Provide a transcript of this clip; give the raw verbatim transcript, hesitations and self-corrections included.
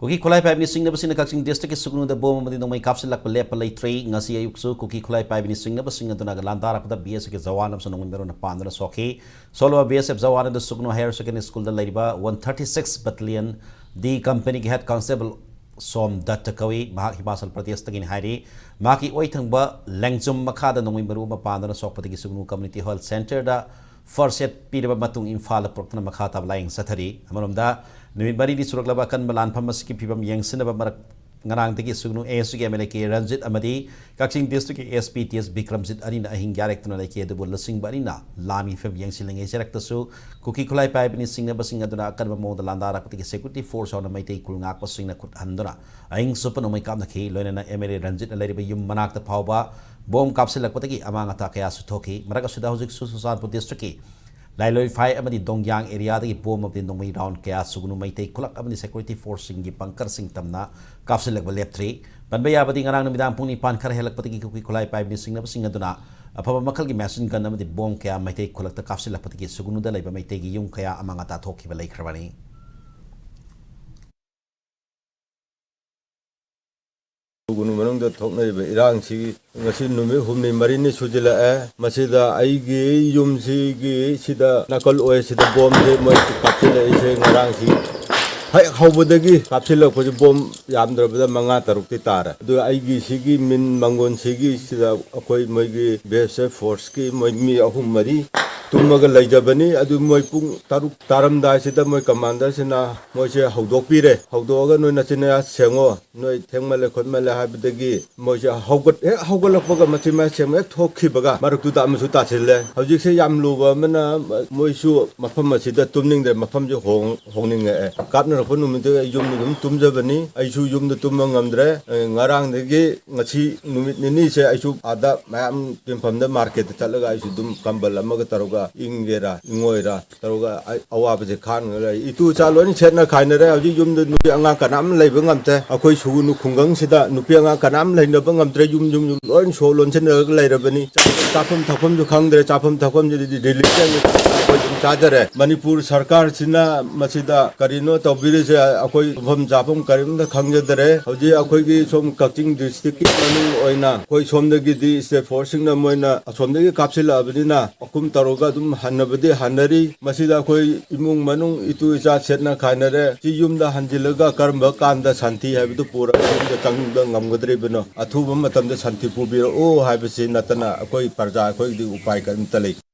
ꯀꯨꯀꯤ ꯈꯨꯠꯂꯥꯏ ꯄꯥꯏꯕꯤꯅ ꯆꯤꯡꯅꯕꯁꯤꯡꯅ ꯀꯛꯆꯤꯡ district ꯀꯤ ꯁꯨꯒꯅꯨꯗ bomb ꯑꯃꯗꯤ ꯅꯣꯡꯃꯩ ꯀꯥꯞꯁꯤꯜꯂꯛꯄ ꯂꯦꯞꯄ ꯂꯩꯇ꯭ꯔꯤ꯫ ꯉꯁꯤ ꯑꯌꯨꯛꯁꯨ ꯀꯨꯀꯤ ꯈꯨꯠꯂꯥꯏ ꯄꯥꯏꯕꯤꯅ ꯆꯤꯡꯅꯕꯁꯤꯡ ꯑꯗꯨꯅ ꯂꯥꯟꯗꯥꯔꯛꯄꯗ B S F ꯀꯤ ꯖꯋꯥꯟ ꯑꯃꯁꯨ ꯅꯣꯡꯃꯩ ꯃꯔꯨꯅ ꯄꯥꯟꯗꯨꯅ ꯁꯣꯛꯈꯤ꯫ ꯁꯣꯛꯂꯕ B S F ꯖꯋꯥꯟ ꯑꯗꯨ ꯁꯨꯒꯅꯨ Higher Secondary School ꯗ ꯂꯩꯔꯤꯕ one thirty six Battalion D company ꯒꯤ head constable ꯁꯣꯝ ꯗꯠꯇ ꯀꯧꯏ꯫ ꯃꯍꯥꯛ ꯍꯤꯃꯥꯆꯜ ꯄ꯭ꯔꯗꯦꯁꯇꯒꯤꯅꯤ ꯍꯥꯏꯔꯤ꯫ ꯃꯍꯥꯛꯀꯤ ꯑꯣꯏ ꯊꯪꯕ ꯂꯦꯡꯖꯨꯝ ꯃꯈꯥꯗ ꯅꯣꯡꯃꯩ ꯃꯔꯨ ꯑꯃ ꯄꯥꯟꯗꯨꯅ ꯁꯣꯛꯄꯗꯒꯤ ꯁꯨꯒꯅꯨ Community Health Centre ꯗ first aid ꯄꯤꯔꯕ ꯃꯇꯨꯡ ꯏꯝꯐꯥꯜꯗ ꯄꯨꯔꯛꯇꯨꯅ ꯃꯈꯥ ꯇꯥꯕ ꯂꯥꯌꯦꯡ ꯆꯠꯊꯔꯤ꯫ ꯑꯃꯔꯣꯝꯗ, ꯅꯨꯃꯤꯠ ꯃꯔꯤꯅꯤ ꯁꯨꯔꯛꯂꯕ ꯑꯀꯟꯕ ꯂꯥꯟꯐꯝ ꯑꯁꯤꯒꯤ ꯐꯤꯕꯝ ꯌꯦꯡꯁꯤꯟꯅꯕ ꯃꯔꯛ ꯉꯔꯥꯡꯗꯒꯤ ꯁꯨꯒꯅꯨ A S C ꯒꯤ M L A K Ranjit ꯑꯃꯗꯤ ꯀꯛꯆꯤꯡ district ꯀꯤ S P T S Bikramjit ꯑꯅꯤꯅ ꯑꯍꯤꯡ ꯌꯥꯔꯦꯛꯇꯨꯅ ꯂꯩꯈꯤ꯫ ꯑꯗꯨꯕꯨ ꯂꯨꯆꯤꯡꯕ ꯑꯅꯤꯅ ꯂꯥꯟꯒꯤ ꯐꯤꯕꯝ ꯌꯦꯡꯁꯤꯜꯂꯤꯉꯩ ꯆꯩꯔꯛꯇꯁꯨ ꯀꯨꯀꯤ ꯈꯨꯠꯂꯥꯏ ꯄꯥꯏꯕꯅꯤ ꯆꯤꯡꯅꯕꯁꯤꯡ ꯑꯗꯨꯅ ꯑꯀꯟꯕ ꯃꯑꯣꯡꯗ ꯂꯥꯟꯗꯥꯔꯛꯄꯗꯒꯤ security force ꯌꯥꯎꯅ ꯃꯩꯇꯩ ꯈꯨꯜ ꯉꯥꯛꯄꯁꯤꯡꯅ ꯈꯨꯠ ꯍꯟꯗꯨꯅ ꯑꯍꯤꯡ ꯆꯨꯞꯄ ꯅꯣꯡꯃꯩ ꯀꯥꯞꯅꯈꯤ꯫ ꯂꯣꯏꯅꯅ M L A ꯔꯟꯖꯤꯠꯅ ꯂꯩꯔꯤꯕ ꯌꯨꯝ ꯃꯅꯥꯛꯇ ꯐꯥꯎꯕ bomb ꯀꯥꯞꯁꯤꯜꯂꯛꯄꯗꯒꯤ ꯑꯃꯥꯡ ꯑꯇꯥ ꯀꯌꯥꯁꯨ ꯊꯣꯛꯈꯤ꯫ ꯃꯔꯛ ꯑꯁꯤꯗ ꯍꯧꯖꯤꯛꯁꯨ ꯆꯨꯔꯆꯥꯟꯄꯨꯔ district ꯀꯤ ꯂꯥꯏꯂꯣꯏꯐꯥꯏ ꯑꯃꯗꯤ ꯗꯣꯡꯌꯥꯡ area ꯗꯒꯤ bomb ꯑꯃꯗꯤ ꯅꯣꯡꯃꯩ round ꯀꯌꯥ ꯁꯨꯒꯅꯨ ꯃꯩꯇꯩ ꯈꯨꯂꯛ ꯑꯃꯗꯤ security force ꯁꯤꯡꯒꯤ bunker ꯁꯤꯡ ꯇꯝꯅ ꯀꯥꯞꯁꯤꯜꯂꯛꯄ ꯂꯦꯞꯇ꯭ꯔꯤ꯫ ꯄꯟꯕ ꯌꯥꯕꯗꯤ ꯉꯔꯥꯡ ꯅꯨꯃꯤꯗꯥꯡ ꯄꯨꯡ ꯅꯤꯄꯥꯟ ꯈꯔ ꯍꯦꯜꯂꯛꯄꯗꯒꯤ ꯀꯨꯀꯤ ꯈꯨꯠꯂꯥꯏ ꯄꯥꯏꯕꯤꯅ ꯆꯤꯡꯅꯕꯁꯤꯡ ꯑꯗꯨꯅ ꯑꯐꯕ ꯃꯈꯜꯒꯤ machine gun ꯑꯃꯗꯤ bomb ꯀꯌꯥ ꯃꯩꯇꯩ ꯈꯨꯂꯛꯇ ꯀꯥꯞꯁꯤꯜꯂꯛꯄꯗꯒꯤ ꯁꯨꯒꯅꯨꯗ ꯂꯩꯕ ꯃꯩꯇꯩꯒꯤ ꯌꯨꯝ ꯀꯌꯥ ꯑꯃꯥꯡ ꯑꯇꯥ ꯊꯣꯛꯈꯤꯕ ꯂꯩꯈ꯭ꯔꯕꯅꯤ꯫ ꯁꯨꯒꯅꯨ ꯃꯅꯨꯡꯗ ꯊꯣꯛꯅꯔꯤꯕ ꯏꯔꯥꯡꯁꯤ ꯉꯁꯤ ꯅꯨꯃꯤꯠ ꯍꯨꯝꯅꯤ ꯃꯔꯤꯅꯤ ꯁꯨꯖꯤꯜꯂꯛꯑꯦ꯫ ꯃꯁꯤꯗ ꯑꯩꯒꯤ ꯌꯨꯝꯁꯤꯒꯤ ꯁꯤꯗ ꯅꯥꯀꯜ ꯑꯣꯏ ꯁꯤꯗ bomb ꯁꯦ ꯃꯣꯏ ꯀꯥꯞꯁꯤꯜꯂꯛꯏꯁꯦ ꯉꯔꯥꯡꯁꯤ ꯍꯦꯛ ꯍꯧꯕꯗꯒꯤ ꯀꯥꯞꯁꯤꯜꯂꯛꯄꯁꯦ bomb ꯌꯥꯝꯗ꯭ꯔꯕꯗ ꯃꯉꯥ ꯇꯔꯨꯛꯇꯤ ꯇꯥꯔꯦ꯫ ꯑꯗꯨꯒ ꯑꯩꯒꯤ ꯁꯤꯒꯤ ꯃꯤꯟ ꯃꯪꯒꯣꯟ ꯁꯤꯒꯤ ꯁꯤꯗ ꯑꯩꯈꯣꯏ ꯃꯣꯏꯒꯤ B S F force ꯀꯤ ꯃꯣꯏ ꯃꯤ ꯑꯍꯨꯝ ꯃꯔꯤ ꯇꯨꯝꯃꯒ ꯂꯩꯖꯕꯅꯤ꯫ ꯑꯗꯨ ꯃꯣꯏ ꯄꯨꯡ ꯇꯔꯨꯛ ꯇꯥꯔꯝꯗꯥꯏꯁꯤꯗ ꯃꯣꯏ commander ꯁꯤꯅ ꯃꯣꯏꯁꯦ ꯍꯧꯗꯣꯛꯄꯤꯔꯦ꯫ ꯍꯧꯗꯣꯛꯑꯒ ꯅꯣꯏ ꯅꯆꯤꯟ ꯅꯌꯥ ꯁꯦꯡꯉꯣ, ꯅꯣꯏ ꯊꯦꯡꯃꯜꯂꯦ ꯈꯣꯠꯃꯜꯂꯦ ꯍꯥꯏꯕꯗꯒꯤ ꯃꯣꯏꯁꯦ ꯍꯧꯒꯠ-, ꯍꯦꯛ ꯍꯧꯒꯠꯂꯛꯄꯒ ꯃꯆꯤꯟ ꯃꯌꯥ ꯁꯦꯡꯕ ꯍꯦꯛ ꯊꯣꯛꯈꯤꯕꯒ ꯃꯔꯛꯇꯨꯗ ꯑꯃꯁꯨ ꯇꯥꯁꯤꯜꯂꯦ꯫ ꯍꯧꯖꯤꯛꯁꯦ ꯌꯥꯝ ꯂꯨꯕ ꯑꯃꯅ ꯃꯣꯏꯁꯨ ꯃꯐꯝ ꯑꯁꯤꯗ ꯇꯨꯝꯅꯤꯡꯗ꯭ꯔꯦ, ꯃꯐꯝꯁꯦ ꯍꯣꯡ-, ꯍꯣꯡꯅꯤꯡꯉꯛꯑꯦ꯫ ꯀꯥꯞꯅꯔꯛꯄ ꯅꯨꯃꯤꯠꯇꯨꯗ ꯑꯩ ꯌꯨꯝꯗ ꯑꯗꯨꯝ ꯇꯨꯝꯖꯕꯅꯤ, ꯑꯩꯁꯨ ꯌꯨꯝꯗ ꯇꯨꯝꯕ ꯉꯝꯗ꯭ꯔꯦ꯫ ꯑꯦ, ꯉꯔꯥꯡꯗꯒꯤ ꯉꯁꯤ ꯅꯨꯃꯤꯠ ꯅꯤꯅꯤꯁꯦ ꯑꯩꯁꯨ ꯑꯥꯗ ꯃꯌꯥꯝ ꯇꯤꯟꯐꯝꯗ market ꯇ ꯆꯠꯂꯒ ꯑꯩꯁꯨ ꯑꯗꯨꯝ ꯀꯝꯕꯜ ꯑꯃꯒ ꯇꯧꯔꯒ ꯏꯪꯒꯦꯔꯥ ꯏꯪꯉꯣꯏꯔꯥ ꯇꯧꯔꯒ ꯑꯩ ꯑꯋꯥꯕꯁꯦ ꯈꯥꯡꯉꯒ ꯂꯩ꯫ ꯏꯇꯨ ꯏꯆꯥ ꯂꯣꯏꯅ ꯁꯦꯠꯅ ꯈꯥꯏꯅꯔꯦ꯫ ꯍꯧꯖꯤꯛ ꯌꯨꯝꯗ ꯅꯨꯄꯤ ꯑꯉꯥꯡ ꯀꯅꯥꯝ ꯂꯩꯕ ꯉꯝꯗ꯭ꯔꯦ꯫ ꯑꯩꯈꯣꯏ ꯁꯨꯒꯅꯨ ꯈꯨꯡꯒꯪꯁꯤꯗ ꯅꯨꯄꯤ ꯑꯉꯥꯡ ꯀꯅꯥꯝ ꯂꯩꯅꯕ ꯉꯝꯗ꯭ꯔꯦ꯫ ꯌꯨꯝ ꯌꯨꯝ ꯌꯨꯝ ꯂꯣꯏꯅ ꯁꯣ ꯂꯣꯟꯁꯤꯟꯅꯔꯒ ꯂꯩꯔꯕꯅꯤ꯫ ꯆꯥꯐꯝ ꯊꯛꯐꯝꯁꯨ ꯈꯪꯗ꯭ꯔꯦ꯫ ꯆꯥꯐꯝ ꯊꯛꯐꯝꯁꯤꯗꯤ relief camp ꯇ ꯑꯩꯈꯣꯏ ꯑꯗꯨꯝ ꯆꯥꯗꯔꯦ꯫ ꯃꯅꯤꯄꯨꯔ ꯁꯔꯀꯥꯔꯁꯤꯅ ꯃꯁꯤꯗ ꯀꯔꯤꯅꯣ ꯇꯧꯕꯤꯔꯤꯁꯦ? ꯑꯩꯈꯣꯏ ꯇꯧꯐꯝ ꯆꯥꯐꯝ ꯀꯔꯤꯝꯇ ꯈꯪꯖꯗꯔꯦ꯫ ꯍꯧꯖꯤꯛ ꯑꯩꯈꯣꯏꯒꯤ ꯁꯣꯝ ꯀꯛꯆꯤꯡ ꯗꯤꯁꯇ꯭ꯔꯤꯛꯀꯤ ꯃꯅꯨꯡ ꯑꯣꯏꯅ ꯑꯩꯈꯣꯏ ꯁꯣꯝꯗꯒꯤꯗꯤ ꯁ꯭ꯇꯦꯠ ꯐꯣꯔꯁꯁꯤꯡꯅ ꯃꯣꯏꯅ ꯑꯁꯣꯝꯗꯒꯤ ꯀꯥꯞꯁꯤꯜꯂꯛꯑꯕꯅꯤꯅ ꯃꯈꯨꯝ ꯇꯧꯔꯒ ꯑꯗꯨꯝ ꯍꯟꯅꯕꯗꯤ ꯍꯟꯅꯔꯤ꯫ ꯃꯁꯤꯗ ꯑꯩꯈꯣꯏ ꯏꯃꯨꯡ ꯃꯅꯨꯡ ꯏꯇꯨ ꯏꯆꯥ ꯁꯦꯠꯅ ꯈꯥꯏꯅꯔꯦ꯫ ꯁꯤ ꯌꯨꯝꯗ ꯍꯟꯖꯤꯜꯂꯒ ꯀꯔꯝꯕ ꯀꯥꯟꯗ ꯁꯥꯟꯇꯤ ꯍꯥꯏꯕꯗꯨ ꯄꯨꯔꯒ ꯌꯨꯝꯗ ꯆꯪꯕ ꯉꯝꯒꯗ꯭ꯔꯤꯕꯅꯣ? ꯑꯊꯨꯕ ꯃꯇꯝꯗ ꯁꯥꯟꯇꯤ ꯄꯨꯕꯤꯔꯛꯎ ꯍꯥꯏꯕꯁꯤ ꯅꯠꯇꯅ ꯑꯩꯈꯣꯏ ꯄ꯭ꯔꯖꯥ ꯑꯩꯈꯣꯏꯒꯤꯗꯤ ꯎꯄꯥꯏ ꯀꯔꯤꯝꯇ ꯂꯩꯇꯦ꯫